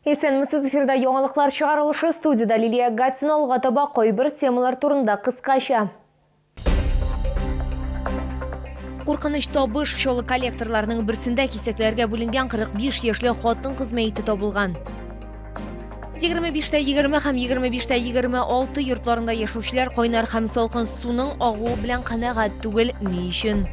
Исәнмесез, эфирда яңалыклар чыгарылышы, студиядә Лилия Гатина. Алга таба кайбер темалар турында кыскача. Куркыныч табыш Чаллы коллекторларының берсендә кисәкләргә бүленгән 45 яшьлек хатын-кыз мәете табылган. 25 тә 20 һәм 25 тә 26 йортларында яшәүчеләр кайнар һәм салкын суның агуы белән канәгать түгел. Ни өчен?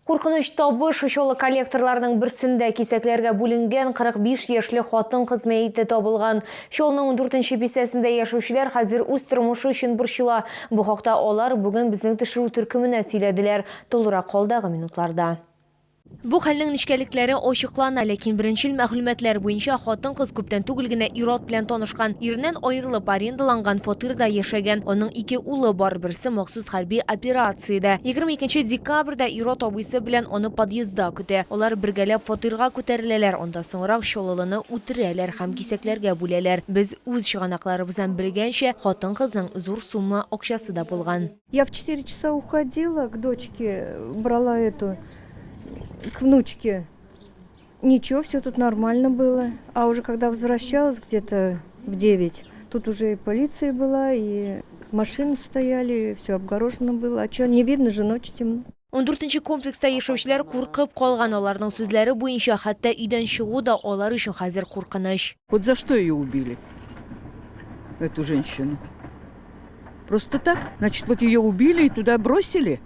Куркыныч табыш Чаллы коллекторларының берсендә кисәкләргә бүленгән 45 яшьлек хатын-кыз мәете табылган. Чаллының ундүртенче бистәсендә яшәүчеләр хәзер үз тормышы өчен борчыла. Бу хакта алар бүген безнең төшерү төркеменә сөйләделәр. Тулырак алдагы минутларда. Бу хәлнең нечкәлекләре ачыклана, ләкин беренчел мәгълүматлар буенча, хатын-кыз күптән түгел генә ир-ат белән танышкан. Иреннән аерылып, арендаланган фатирда яшәгән. Аның ике улы бар, берсе махсус хәрби операциядә. 22 декабрьдә ир-ат абыйсы белән аны подъездда көтә. Алар бергәләп фатирга күтәреләләр, анда соңрак чаллылыны үтерәләр һәм кисәкләргә бүләләр. Без үз чыганакларыбыздан белгәнчә, хатын-кызның зур сумма акчасы да булган. Я в 4 часа уходила к дочке, брала эту, к внучке. Ничего, все тут нормально было. А уже когда возвращалась где-то в 9, тут уже и полиция была, и машины стояли, все обгорожено было. А что, не видно же, ночь темно. Ундүртенче комплекста яшәүчеләр куркып калган, аларның сүзләре буенча, хәтта өйдән чыгу да алар өчен хәзер куркыныч. Вот за что ее убили, эту женщину? Просто так? Значит, вот ее убили и туда бросили?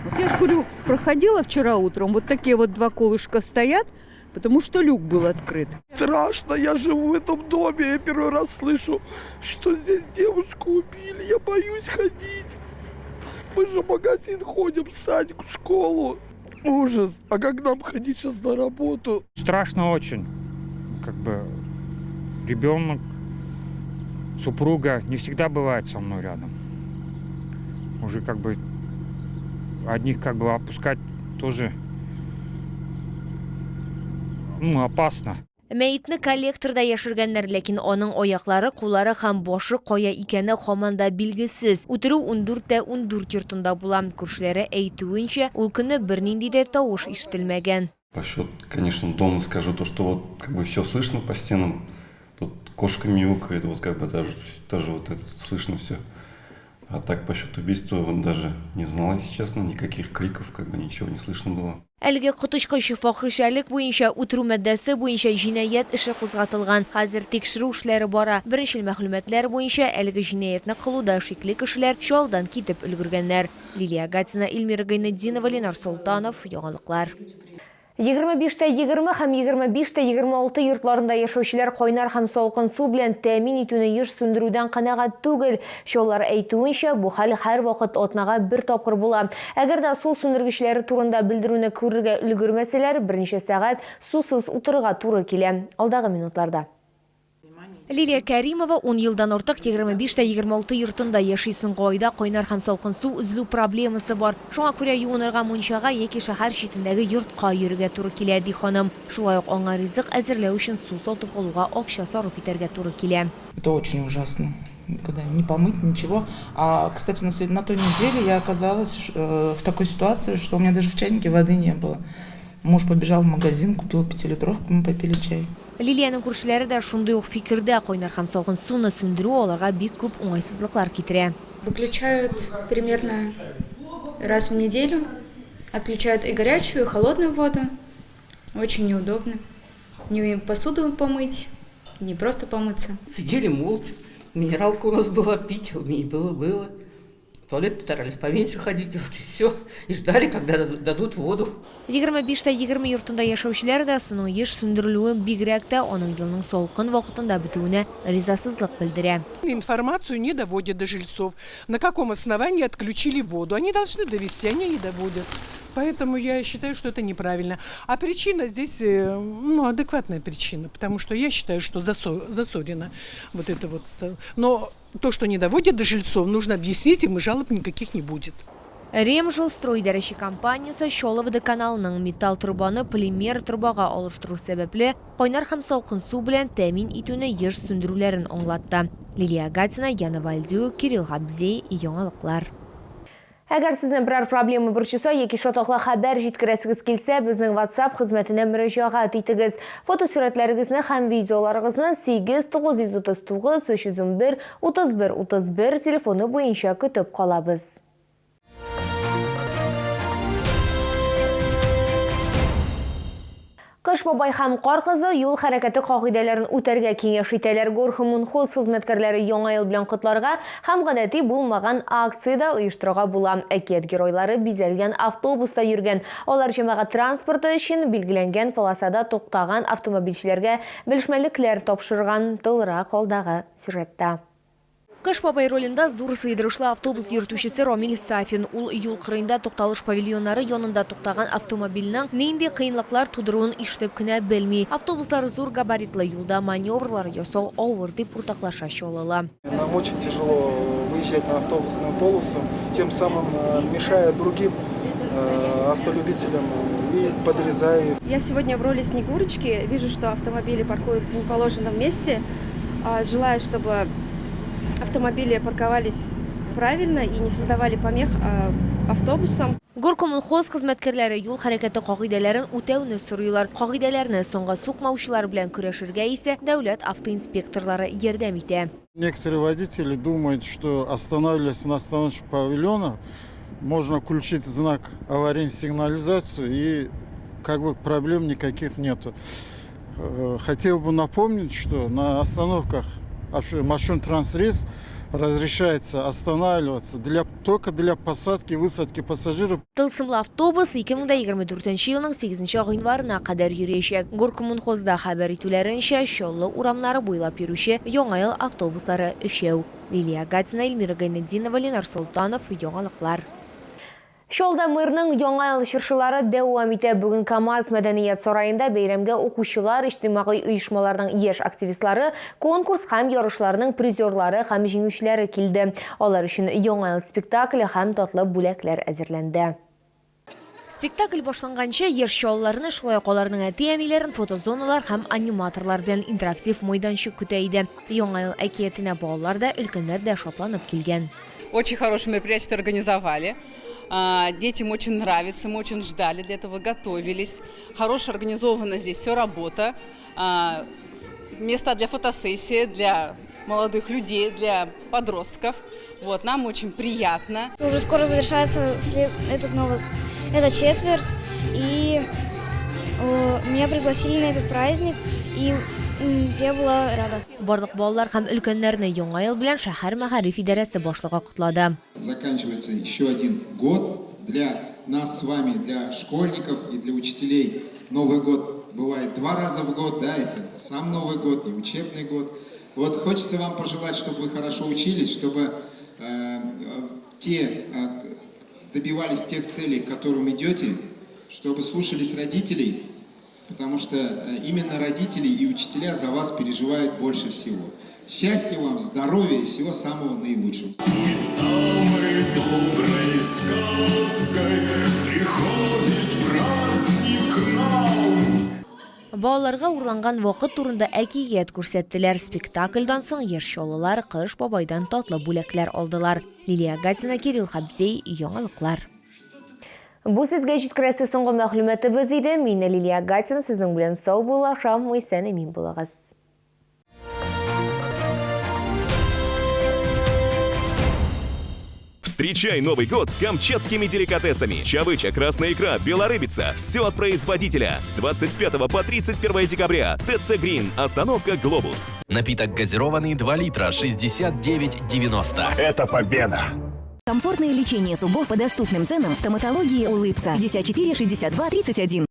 Вот я же говорю, проходила вчера утром, вот такие вот два колышка стоят, потому что люк был открыт. Страшно, я живу в этом доме, я первый раз слышу, что здесь девушку убили, я боюсь ходить. Мы же в магазин ходим, в садик, в школу. Ужас, а как нам ходить сейчас на работу? Страшно очень, как бы ребенок, супруга не всегда бывает со мной рядом. Уже как бы одних как бы опускать тоже ну, опасно. Мәетне коллекторда яшергәннәр, ләкин аның аяклары, куллары һәм башы кая икәне һаман да билгесез. Үтерү ундүрт тә ундүрт йортында була. Күршеләре әйтүенчә, ул көнне бернинди дә тавыш ишетелмәгән. Насчет, конечно, дома скажу то, что вот как бы все слышно по стенам. Тут кошка мяукает, вот как бы даже, даже вот это слышно все. А так по счету убийства вот даже не знал, если честно, никаких криков, как бы ничего не слышно было. Әлеге коточкыч фахишәлек буенча үтерү маддәсе буенча җинаять эше кузгатылган. Хәзер тикшерү эшләре бара. Беренчел мәгълүматлар буенча, әлеге җинаятьне кылуда шикле кешеләр Чаллыдан китеп өлгергәннәр. Лилия Гатина, Эльмира Гайнетдинова, Ленар Солтанов, Яңалыклар. 25 тә 20 һәм 25 тә 26 йортларында яшәүчеләр кайнар һәм салкын су белән тәэмин итүне еш сүндерүдән канәгать түгел. Чаллылар әйтүенчә, бу хәл һәрвакыт атнага бер тапкыр була. Әгәр дә су сүндергечләре турында белдерүне күрергә өлгермәсәләр, берничә сәгать сусыз утырырга туры килә. Алдагы минутларда. Лилия Кәримова ун елдан артык 25 тә 26 йортында яши. Соңгы айда кайнар һәм салкын су өзелү проблемасы бар. Шуңа күрә юынырга мунчага яки шәһәр читендәге йортка йөрергә туры килә, ди ханым. Шулай ук аңа ризык әзерләү өчен су сатып алуга акча сарыф итәргә туры килә. Это очень ужасно, когда не помыть, ничего. А, кстати, на, на той неделе я оказалась э, в такой ситуации, что у меня даже в чайнике воды не было. Муж побежал в магазин, купил пятилитровку, мы попили чай. Лилиянең күршеләре дә шундый ук фикердә, кайнар һәм салкын суны сүндерү аларга бик күп уңайсызлыклар китерә. Выключают примерно раз в неделю. Отключают и горячую, и холодную воду. Очень неудобно. Ни посуду помыть, ни просто помыться. Сидели молча. Минералка у нас была, пить было, было. В туалет старались поменьше ходить, вот и все. И ждали, когда дадут воду. 25 тә 20 йортында яшәүчеләр дә суның еш сүндерелүен, бигрәк тә аның елның салкын вакытында бетүенә ризасызлык белдерә. Информацию не доводят до жильцов. На каком основании отключили воду? Они должны довести, они не доводят. Поэтому я считаю, что это неправильно. А причина здесь, э, ну, адекватная причина, потому что я считаю, что засорено вот это вот. Но то, что не доводят до жильцов, нужно объяснить, им и жалоб никаких не будет. Ремжилстрой идарәче компаниясе Чаллы водоканалының металл торбаны полимер торбага алыштыру сәбәпле, кайнар һәм салкын су белән тәэмин итүне еш сүндерүләрен аңлатты. Лилия Гатина, Яна Вальдю, Кирилл Габзей, Яңалыклар. Әгәр сезне берәр проблема борчыса яки шатлыклы хәбәр җиткерәсегез килсә, безнең WhatsApp хезмәтенә мөрәҗәгать итегез. Фотосурәтләрегезне һәм видеоларыгызны 8 939 311 31 31 телефоны буенча көтеп калабыз. Кыш бабай һәм Кар кызы юл хәрәкәте кагыйдәләрен үтәргә киңәш итәләр. Горхоммунхоз хезмәткәрләре Яңа ел белән котларга һәм гадәти булмаган акция дә оештырырга була. Әкият геройлары бизәлгән автобуста йөргән. Алар җәмәгать транспорты өчен билгеләнгән полосада туктаган автомобильчеләргә белешмәлекләр тапшырган. Тулырак алдагы сюжетта. Кыш бабай ролендә зур сыйдырышлы автобус йөртүчесе Рамил Сафин. Ул юл кырыенда тукталыш павильоннары янында туктаган автомобильнең нинди кыенлыклар тудыруын ишетеп кенә белми. Автобуслар зур габаритлы, юлда маневрлар ясау авыр, дип уртаклаша чаллылы. Нам очень тяжело выезжать на автобусную полосу, тем самым мешая другим автолюбителям и подрезая их. Я сегодня в роли Снегурочки. Вижу, что автомобили паркуются в неположенном месте. Желаю, чтобы автомобили парковались правильно и не создавали помех автобусам. Горкоммунхоз хезмәткәрләре юл хәрәкәте кагыйдәләрен үтәүне сорыйлар. Кагыйдәләрне санга сукмаучылар белән көрәшергә исә дәүләт автоинспекторлары ярдәм итә. Некоторые водители думают, что, останавливаясь на остановочных павильонах, можно включить знак аварийной сигнализацию, и как бы проблем никаких нету. Хотел бы напомнить, что на остановках машин транссредств разрешается останавливаться только для посадки и высадки пассажиров. Тылсымлы автобус 2024 елның 8 гыйнварына кадәр йөриячәк. Горкоммунхозда хәбәр итүләренчә, Чаллы урамнары буйлап йөрүче Яңа ел автобуслары өчәү. Лилия Гатина, Эльмира Гайнетдинова, Ленар Солтанов, Яңалыклар. Чаллыда мэрның Яңа ел чыршылары дәвам итә. Бүген КАМАЗ мәдәният сараенда бәйрәмгә укучылар, иҗтимагый оешмаларның яшь активистлары, конкурс һәм ярышларның призерлары һәм җиңүчеләре килде. Алар өчен Яңа ел спектакле һәм татлы бүләкләр әзерләнде. Спектакль башланганчы, яшь чаллыларны, шулай ук аларның әти-әниләрен фотозоналар һәм аниматорлар белән интерактив майданчык көтә иде. Яңа ел әкиятенә балалар да, өлкәннәр дә шатланып килгән. Очень хорошее мероприятие, что организовали. Детям очень нравится, мы очень ждали, для этого готовились. Хорошо организована здесь все работа. Места для фотосессии, для молодых людей, для подростков. Вот, нам очень приятно. Уже скоро завершается этот новый, эта четверть, и меня пригласили на этот праздник, и я была рада. Барлык балалар һәм өлкәннәрне Яңа ел белән шәһәр мәгариф идарәсе башлыгы котлады. Заканчивается еще один год для нас с вами, для школьников и для учителей. Новый год бывает два раза в год, да, это сам Новый год и учебный год. Вот хочется вам пожелать, чтобы вы хорошо учились, чтобы добивались тех целей, к которым идете, чтобы слушались родителей, потому что именно родители и учителя за вас переживают больше всего. Счастья вам, здоровья и всего самого наилучшего. Самой доброй сказкой приходит праздник к нам. Балаларга урланган вакыт турында әкият күрсәттеләр. Спектакльдан соң яшь чаллылар Кыш бабайдан татлы бүләкләр алдылар. Лилия Гатина, Кирилл Хабзей, Яңалыклар. Бу сезгә җиткерәсе соңгы мәгълүматыбыз иде. Мин Лилия Гатина сезнең белән саубуллашам. Исән-имин булыгыз. Встречай Новый год с камчатскими деликатесами. Чавыча, красная икра, белорыбица. Все от производителя. С 25 по 31 декабря. ТЦ Грин. Остановка Глобус. Напиток газированный 2 литра 69,90. Это победа! Комфортное лечение зубов по доступным ценам в стоматологии «Улыбка». 54 62 31.